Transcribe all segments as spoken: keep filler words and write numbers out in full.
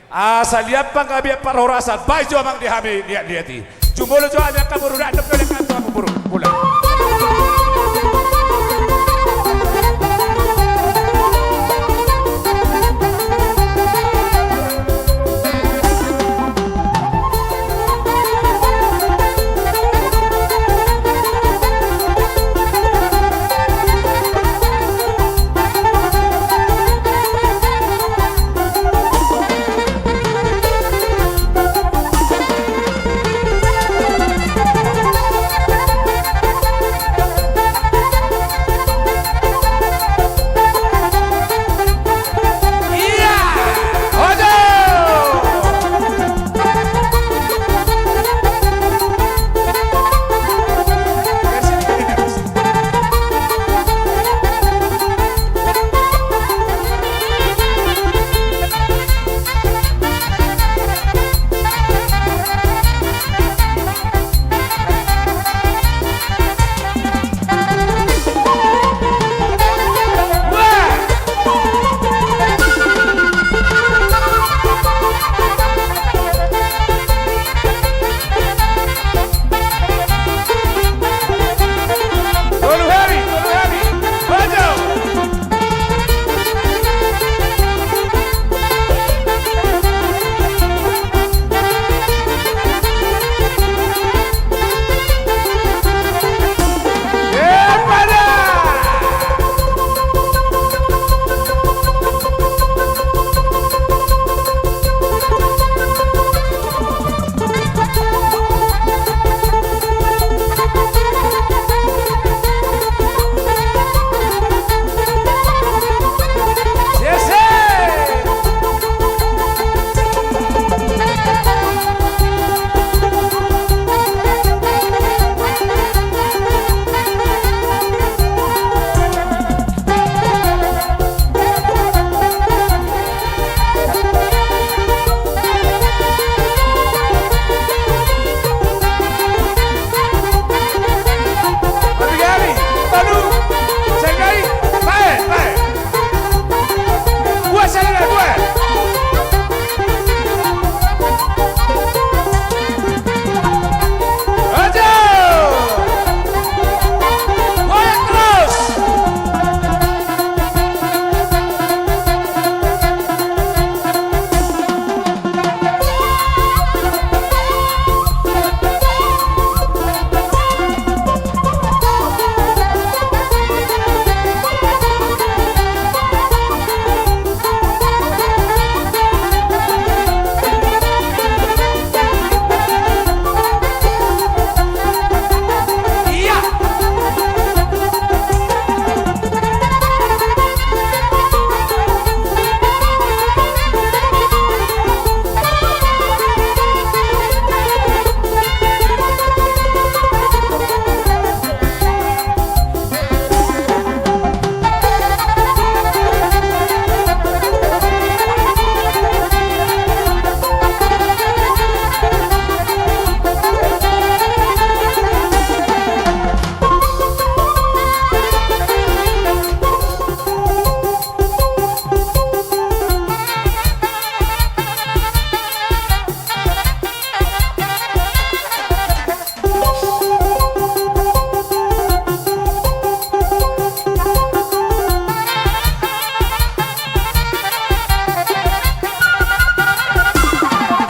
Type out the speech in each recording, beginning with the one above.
Asa liat panggabean parhorasan, baen jo amang di hami liat-liat i. Jumolo jo hami angka boru, ndang dope leleng hami tu hamu boru. Mulak.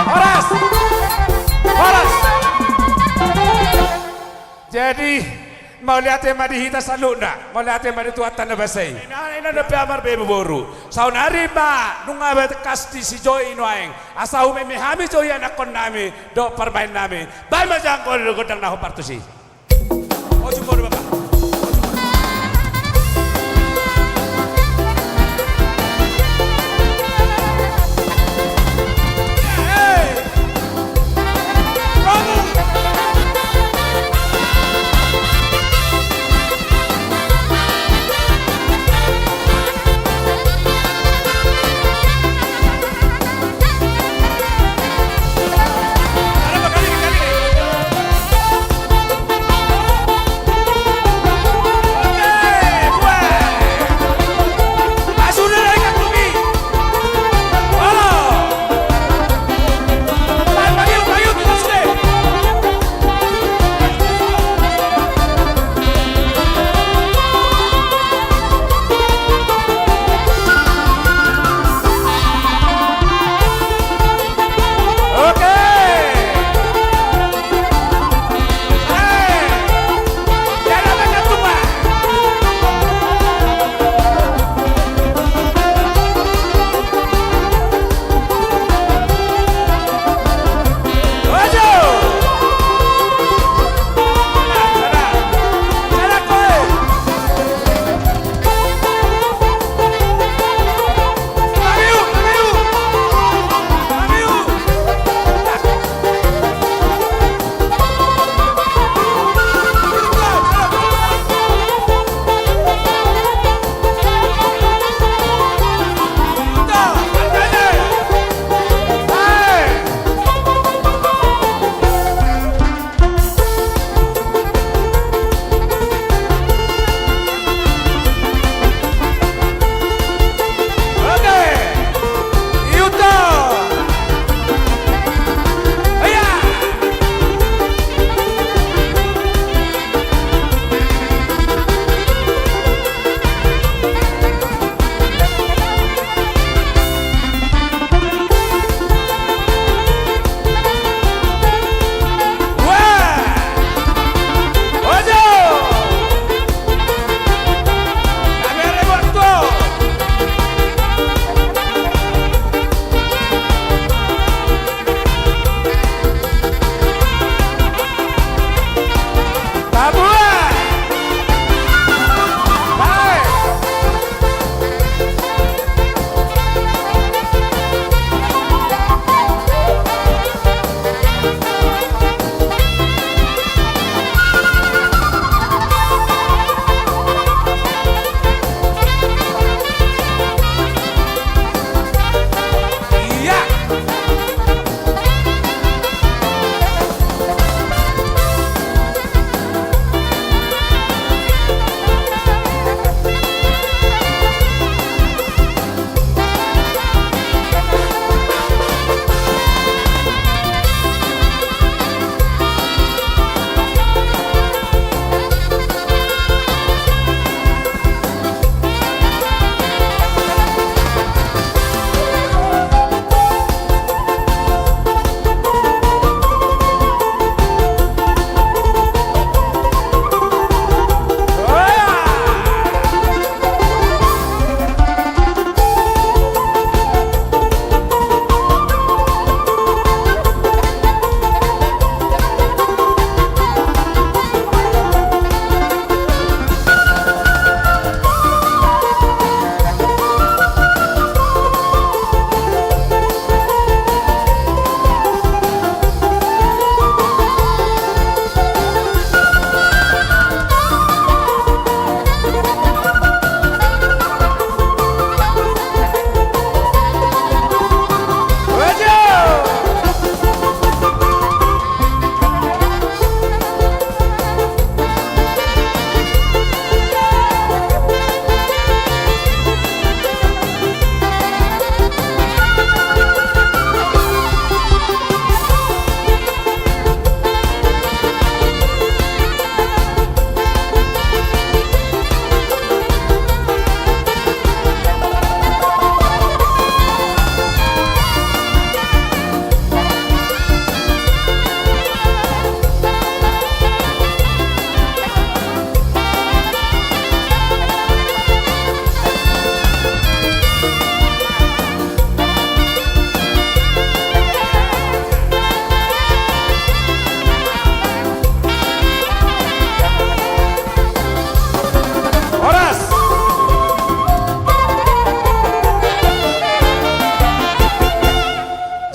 Horas! Horas! Jadi, mauliate ma di hita saluhutna, mauliate ma di Tuhanta na basa i. Ima, ina dope amang, boru. Saonari ma nunga tangkas di si Joy i nuaeng. Asa humehe hami jo i anakkonnami dohot parumaennami. Baen ma jangkon gondang na hombar tusi.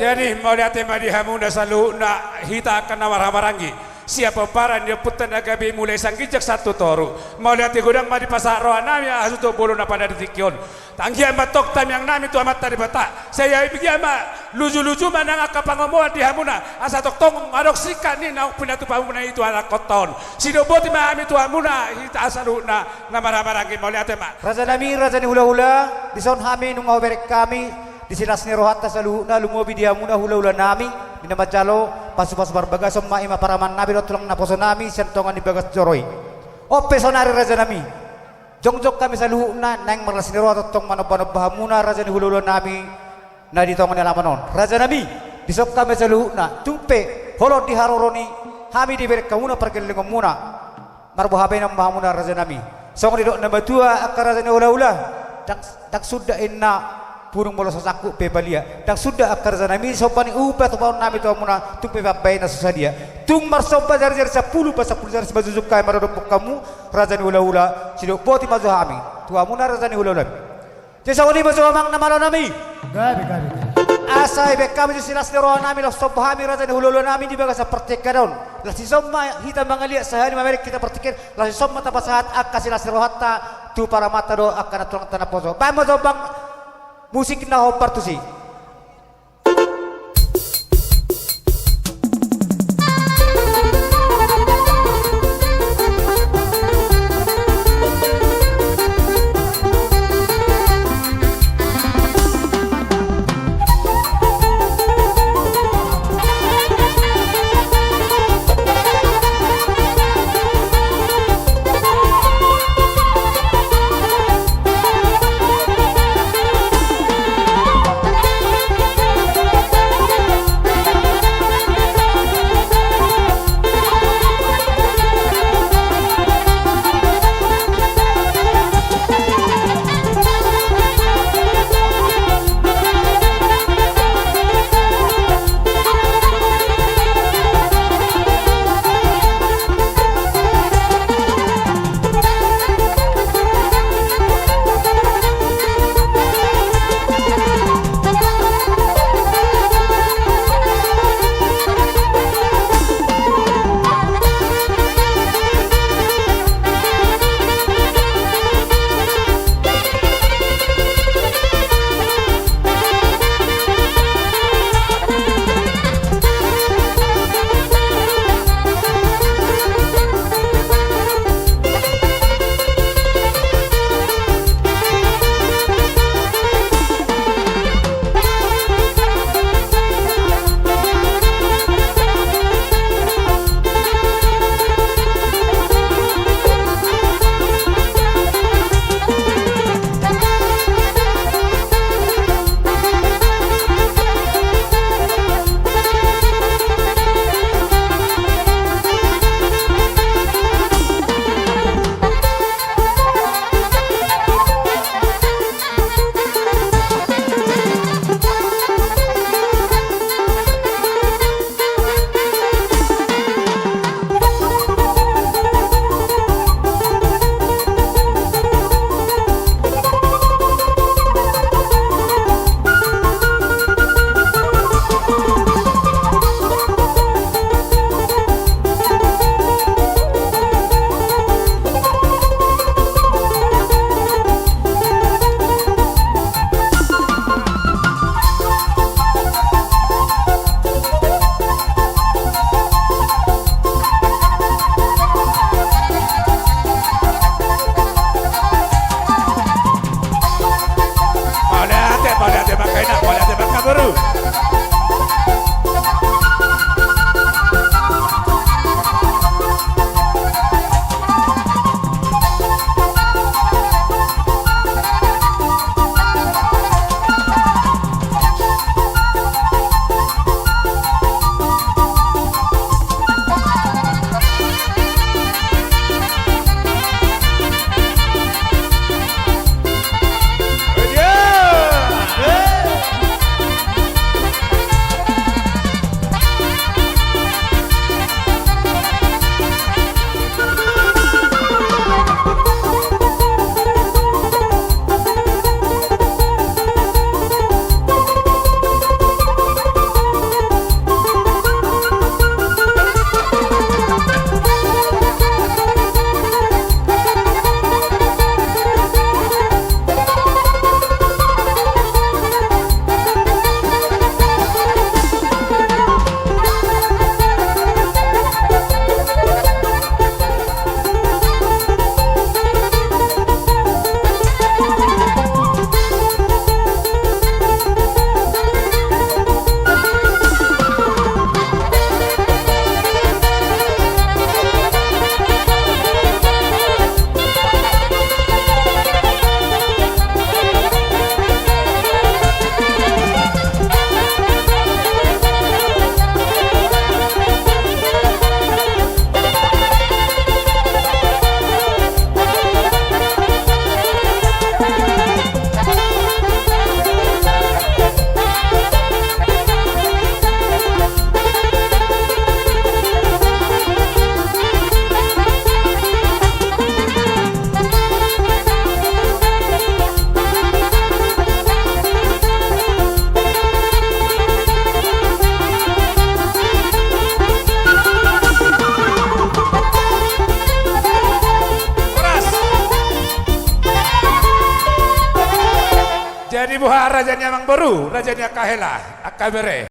Jadi, mauliate ma di hamuna saluhutna, hita angka na marhahamaranggi. Sian pomparan ni ompunta na gabe mulai sian ginjang sahat tu toru. Mauliate godang ma dipasahat rohanami, hasuhuton bolon na pada di tingki on. Tangihon ma tongtong tangiangnami tu Amanta Debata. Sai anggiat ma lujuluju ma nang angka pangomoan di hamuna. Asa tongtong adong singkat ni naung pinatupa hamuna i tu anakhonta on. Sidok boti ma hami tu hamuna, hita saluhutna na marhahamaranggi, mauliate ma. Rajanami, raja ni hulahula, dison hami nunga hubereng hami di silas ni rohanta saluhutna, lumobi di hamuna hulahulanami, di na manjalo pasupasu parbagason ma i ma paramannami dohot tulang naposonami sian tonga ni bagas joro i. On pe saonari rajanami, jongjong hami saluhutna naeng marlas ni roha tongtong manombanomba hamuna raja ni hulahulanami na di tonga ni alaman on. Rajanami, dison hami saluhutna, tung pe holong di haroro ni hami dibereng hamuna pargellengonmuna. Marboha bahenon ma hamuna rajanami. Songon didok na matua angka raja ni hulahula, ndang, ndang suda inna punung molo so sangkut pe palia. Ndang suda angka rajanami, somba ni upa tupaonnami tu hamuna, tung pe pambahenan so sadia. Tung marsomba jarijari sampulu, pasampulu jari simanjujung hami maradophon hamu, raja ni hulahula, sidok boti ma jo hami tu hamuna raja ni hulahulanami. Jadi songon i ma jo amang na malonami. Gabe, gabe, gabe. Asa dibahen hami jo silas ni rohanami, laos somba hami raja ni hulahulanami di bagasan partingkian on. Laos dison ma hita mangaliat, sahali ma mamereng hita partingkian, laos dison ma tapasahat angka silas ni rohanta tu paramanta dohot angka na tulangta naposo. Bahen ma jo amang musik na hombar tusi. raja ni amangboru, raja ni angka hela, angka bere.